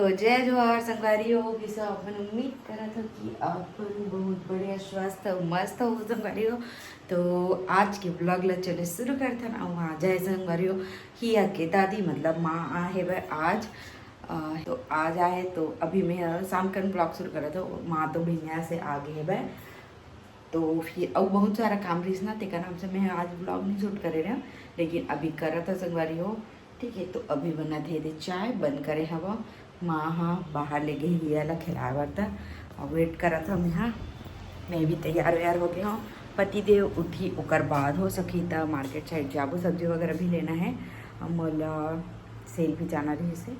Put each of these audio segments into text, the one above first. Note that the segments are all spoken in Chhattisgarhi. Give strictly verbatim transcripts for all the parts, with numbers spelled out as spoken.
तो जय जोहार संगवारी हो, किसे अपन उम्मीद करत हो कि अपन बहुत बढ़िया स्वस्थ अउ मस्त हो संगवारी हो। तो आज के ब्लॉग ला चले शुरू करथन। अउ आज आए संगवारी हो, हिया के दादी मतलब माँ आ हे बर आज। अ, तो आज आए तो अभी मैं शाम कन ब्लॉग शुरू करत हो। माँ तो भैया से आगे हे बर, तो फिर अउ बहुत सारा काम रहिस ना, तेकर नाम से मैं आज ब्लॉग नहीं शूट करे रहा, लेकिन अभी करत हो संगवारी हो। ठीक है, तो अभी बनत हे दे चाय, बन करे हवा। माँ हा बाहर ले गे हिया ला खिलाए बर, त अब वेट करत हव मैं हा। मैं भी तैयार वैयार हो गए हूँ। पति देव उठी, ओकर बाद हो सकी त मार्केट साइड जाबो, सब्जी वगैरह भी लेना है। अब मोला सेल भी जाना रहिस हे।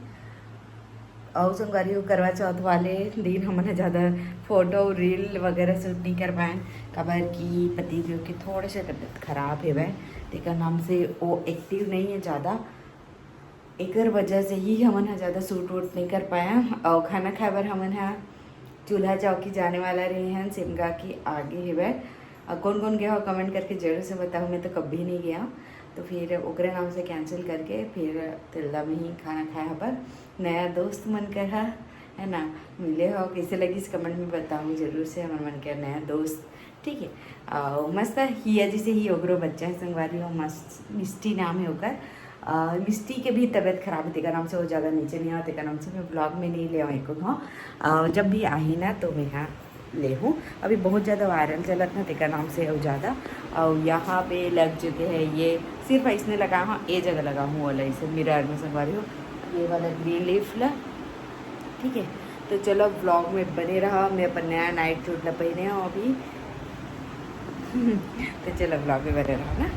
अउ संगवारी हो, करवा चौथ वाले दिन हमन ह ज़्यादा फोटो रील वगैरह शूट नहीं कर पाए, काबर कि पति देव के थोड़ा सा तबीयत खराब हेवय, तेकर नाम से वो एक्टिव नहीं है ज़्यादा। एकर वजह से ही हमन ह ज़्यादा शूट वूट नहीं कर पाया। अउ खाना खाए बर हमन ह चूल्हा चौकी जाने वाला रहे हैं, सिमगा के आगे हेवय। अउ कौन कौन गया हो कमेंट करके जरूर से बताओ, मैं तो कभी नहीं गया। तो फिर ओकरे नाम से कैंसिल करके फिर तिल्दा में ही खाना खाए हबर नया दोस्त मन कर हा, है ना, मिले हो, कैसे लगिस कमेंट में बताओ जरूर से। हमर मन के नया दोस्त, ठीक है। अउ मस्त हिया जैसे ही ओकरो बच्चा है संगवारी हो, मस्त मिष्टी नाम है ओकर। अ, मिष्टी के भी तबीयत खराब है, तेकर नाम से वो ज़्यादा नीचे नहीं आवत, तेकर नाम से मैं ब्लॉग में नहीं ले आऊँ एको घाव। अ, जब भी आही ना तो मैं यहाँ ले हूँ। अभी बहुत ज़्यादा वायरल चलत ना, तेकर नाम से अउ ज़्यादा। अउ यहाँ पे लग चुके हैं ये, सिर्फ इसने लगा हूँ, ये जगह लगा हूँ वाला, इसे मिरर में संगवारी हो, ये वाला ग्रीन लीफ ला। ठीक है, तो चलो ब्लॉग में बने रहा। मैं अपन नया नाइट सूट ला पहने हूँ अभी। तो चलो ब्लॉग में बने रहा ना।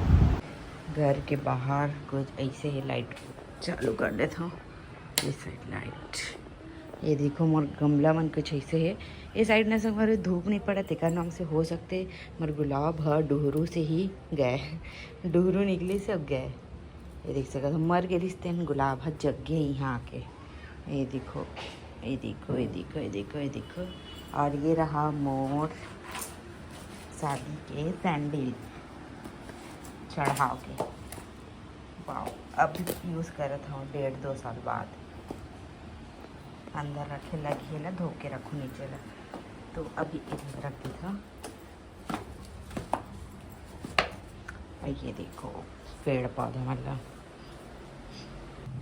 घर के बाहर कुछ ऐसे ही लाइट चालू कर देता हूँ। ये साइड लाइट, ये देखो मोर गमला मन कुछ ऐसे है। ये साइड ना संगवारी धूप नहीं पड़ा, तेकर नाम से हो सकते मोर गुलाब ह डुहरू से ही गए, डुहरू निकले सब गए। ये देख सकत हो, मर गेलिस तेन गुलाब ह जग गे यहाँ आके। ये देखो, ये देखो, ये देखो, ये देखो, ये देखो। और ये रहा मोर शादी के सैंडल चढ़ाव के। वाओ, अभी यूज़ करत हूँ डेढ़ दो साल बाद। अंदर रखे लगी है ला, धो के रखो नीचे ला। तो अभी इधर रख देता हूँ। और ये देखो पेड़ पौधा मतलब।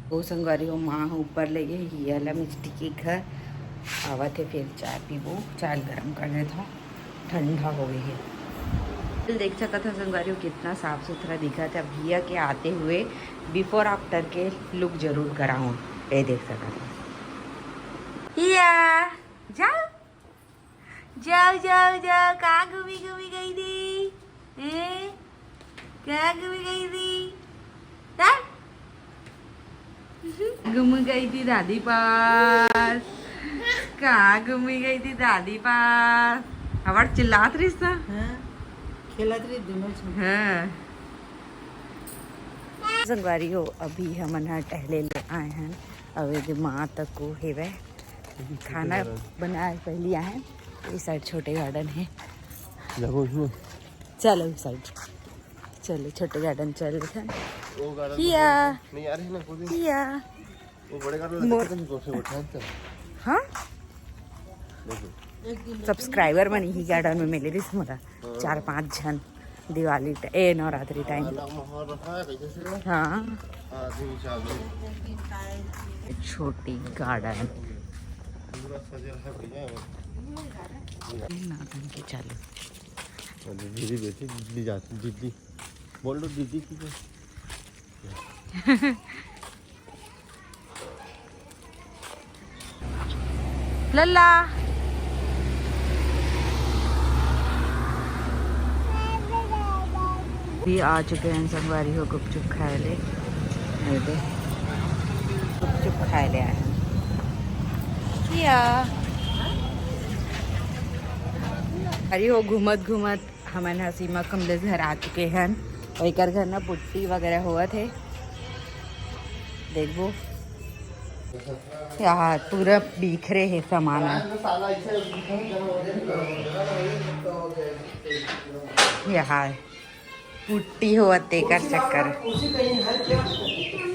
वो संगवारी हो, माँ ह ऊपर ले गे हिया ला मिष्टी के घर। आवत है फिर चाय पीबो, चाय गरम कर देता हूँ, ठंडा हो गई है। देख सकत हो संगवारी हो, कितना साफ सुथरा दिखत है। अब हिया के आते हुए बिफोर आफ्टर के लुक जरूर कराऊँ। ये देख सकत हो हिया, जाओ जाओ जाओ जाओ, कहाँ घूमी घूमी गई थी? हैं? कहाँ घूमी गई थी? हाँ? घूमी गई थी दादी पास। कहाँ घूमी गई थी दादी पास? हमार चिल्लात रहिस ना। हाँ, खेलत रही दोनों झन। हाँ। संगवारी हो, अभी हमन ह टहले ले आए हैं। अउ ये दे माँ तको हेवय, खाना बनाए पहली आए हैं। ये साइड छोटे गार्डन है। देखो इसमें। चलो इस साइड, चलो छोटे गार्डन चल रहे हैं। वो गार्डन हिया। नहीं आ रही ना कोई भी। हिया। वो बड़े गार्डन मोर- लगते हैं, कौन से वो ठान से। हाँ। देखो। सब्सक्राइबर मन ही गार्डन में मिले रिस मोला। हाँ। चार पांच झन दिवाली ट-, ए, नवरात्रि टाइम। अलग माहौल रखा है, कैसे से? हाँ। आदमी चालू। छोटी गार्डन। पूरा सजल है भैया। नाथन के चालू। अरे दीदी बेटी, दीदी जाती, दीदी। बोल दो दीदी की। लल्ला। भी आ चुके हैं संगवारी हो गुपचुप खाए ले। ये दे, गुपचुप खाए ले आए हैं। किया? अरे हो घूमत घूमत हमन ह सीमा कमलेश घर आ चुके हन। अउ एकर घर ना पुट्टी वगैरह होवत हे, देखबो। यार पूरा बिखरे हे सामान ह। यहाँ पुट्टी होवत तेकर चक्कर।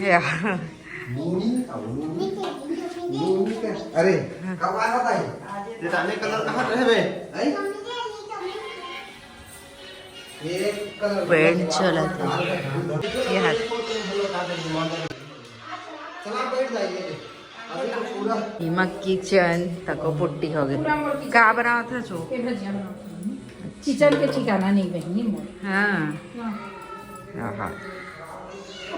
यार अरे, कब आया था ये? ये जाने कलर कहाँ पे है बे? हैं? एक कलर पेंट चलत हे। ये हाथ। चला, बैठ जाइए। अभी तो पूरा एमा किचन तको पुट्टी हो गे। का बनावत हस ओ? ये भजिया बनावत हूँ। किचन के ठिकाना नहीं बहिनी मोर। हाँ। हाँ। आहा।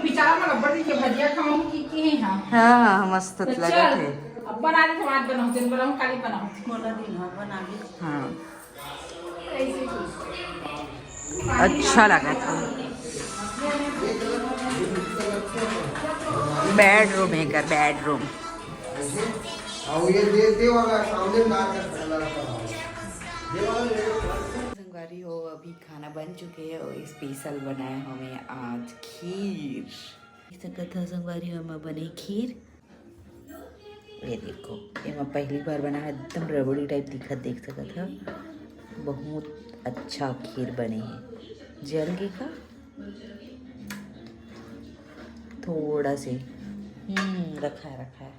बेचारा मन अब्बड़ दिन के भजिया खाऊं कि, कि हाँ। हाँ, मस्त तो लगत हे। अब बना दे, आज बनाऊं, दिन बनाऊं, काली बनाऊं। मोला दिन हाँ बना दे। हाँ। अच्छा लगा था। बेडरूम है कर, बेडरूम। और ये दे, दे वाला सामने में डाल कर लड़का। दे वाला ले लो। संगवारी हो, अभी खाना बन चुके हे और स्पेशल बनाए हवे आज खीर। देख सकत हो संगवारी हो, एमा बने खीर। ये देखो, एमा पहली बार बना है, एकदम रबड़ी टाइप दिखत, देख सकत हो। बहुत अच्छा खीर बने हे। जल गे का? थोड़ा से, हम्म, रखा है, रखा है,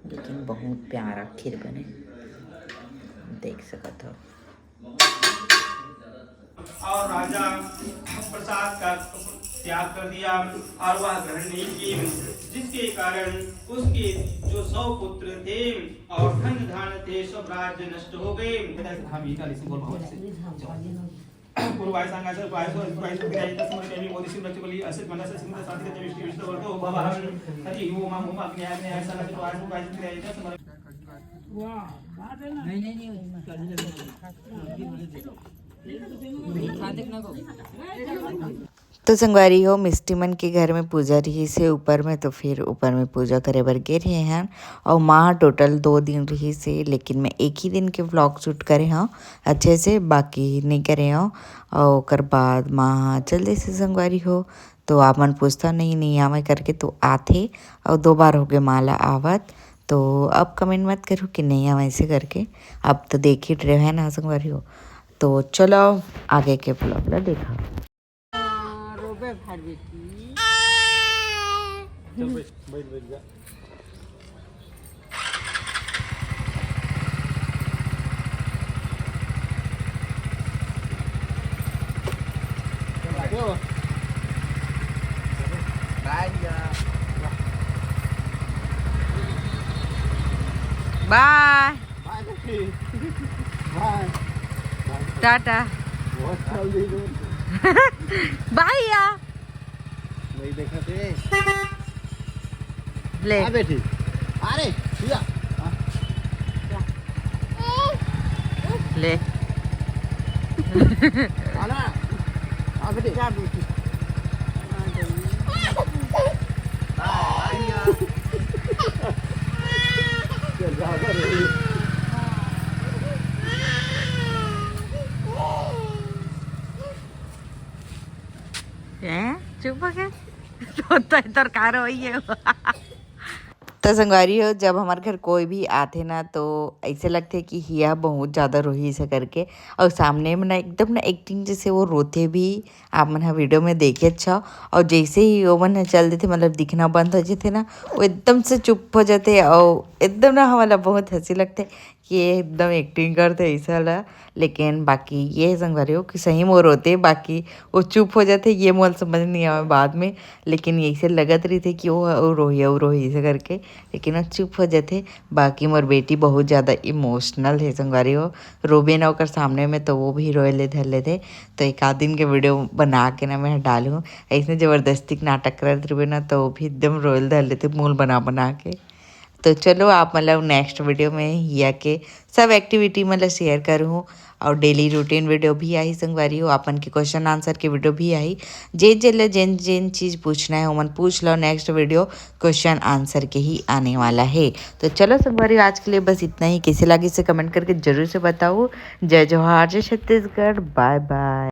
लेकिन बहुत प्यारा खीर बने, देख सकत हो। और राजा प्रसाद का त्याग कर दिया और वह ग्रहण नहीं की, जिसके कारण उसके जो सौ पुत्र थे और धन धान थे, सब राज्य नष्ट हो गए। हम ये गाली से बोल बहुत से। पूर्वाय सांगायचं, पूर्वाय सांगायचं, पूर्वाय सांगायचं, पूर्वाय सांगायचं, असेच मला असेच म्हणतात, साथी त्याच्या विष्णू विष्णू करतो, बाबा, हरी ओम, ओम, अग्नि, अग्नि, सांगायचं, पूर्वाय सांगायचं, पूर्वाय सांगायचं, तो संगवारी हो, मिष्टी मन के घर में पूजा रहिस हे ऊपर में, तो फिर ऊपर में पूजा करे बर गे रहे हन। और माँ टोटल दो दिन रहिस हे, लेकिन मैं एक ही दिन के व्लॉग शूट करे हव अच्छे से, बाकी नहीं करे हव। और ओकर बाद माँ चल देस हे संगवारी हो, तो आप मन पूछता नहीं, नहीं आवे करके, तो आथे। और दो बार हो गए माँ ला आवत, तो अब कमेंट मत करो कि नहीं आवे ऐसे करके। अब तो देख ही रहे हैं ना संगवारी हो, तो चलो आगे के व्लॉग ला देखा। रोबे भर बेटी। चल बैठ, बैठ, बैठ जा। बाय। बाय बेटी। बाय। टाटा। बहुत साल दे दो। बाय या। नहीं देखा थे। ले। आ बेटी। अरे, या। ले। आना। आ बेटी। जा बेटी। चल, जा, जा, जा। हैं? चुप हो गया? तो, तो, तोर कार वही है। तो संगवारी हो, जब हमारे घर कोई भी आथे ना, तो ऐसे लगथे कि हिया बहुत ज़्यादा रोही से करके। और सामने में ना एकदम ना एक्टिंग, जैसे वो रोथे भी, आप मन ह वीडियो में देखे अच्छा। और जैसे ही ओमन ह चल देथे, मतलब दिखना बंद हो जाथे ना, वो एकदम से चुप हो जाथे। और एकदम ना हमला बहुत हंसी लगथे कि ये एकदम एक्टिंग करथे ऐसा ला। लेकिन बाकी ये संगवारी हो कि सही में वो रोथे, बाकी वो चुप हो जाथे, ये मोला समझ नहीं आवे बाद में। लेकिन ऐसे लगत रहिथे कि वो, वो रोही, वो रोही ऐसे करके, लेकिन वो चुप हो जाथे। बाकी मोर बेटी बहुत ज़्यादा इमोशनल हे संगवारी हो, रोबे ना ओकर सामने में तो वो भी रोए ले धर लेथे। तो एक आध दिन के वीडियो बना के ना मैं डालूँ, ऐसे जबरदस्ती के नाटक करत रहिबे ना तो वो भी एकदम रोए ले धर लेथे मुंह बना बना के। तो चलो आप मतलब नेक्स्ट वीडियो में हिया के सब एक्टिविटी मतलब शेयर करूँ और डेली रूटीन वीडियो भी आही संगवारी हो, आपन के क्वेश्चन आंसर के वीडियो भी आही। जे जे ले जेन जेन चीज़ पूछना है ओमन पूछ लो, नेक्स्ट वीडियो क्वेश्चन आंसर के ही आने वाला है। तो चलो संगवारी आज के लिए बस इतना ही, कैसे लगी इसे कमेंट करके जरूर से बताओ। जय जोहार, जय छत्तीसगढ़, बाय बाय।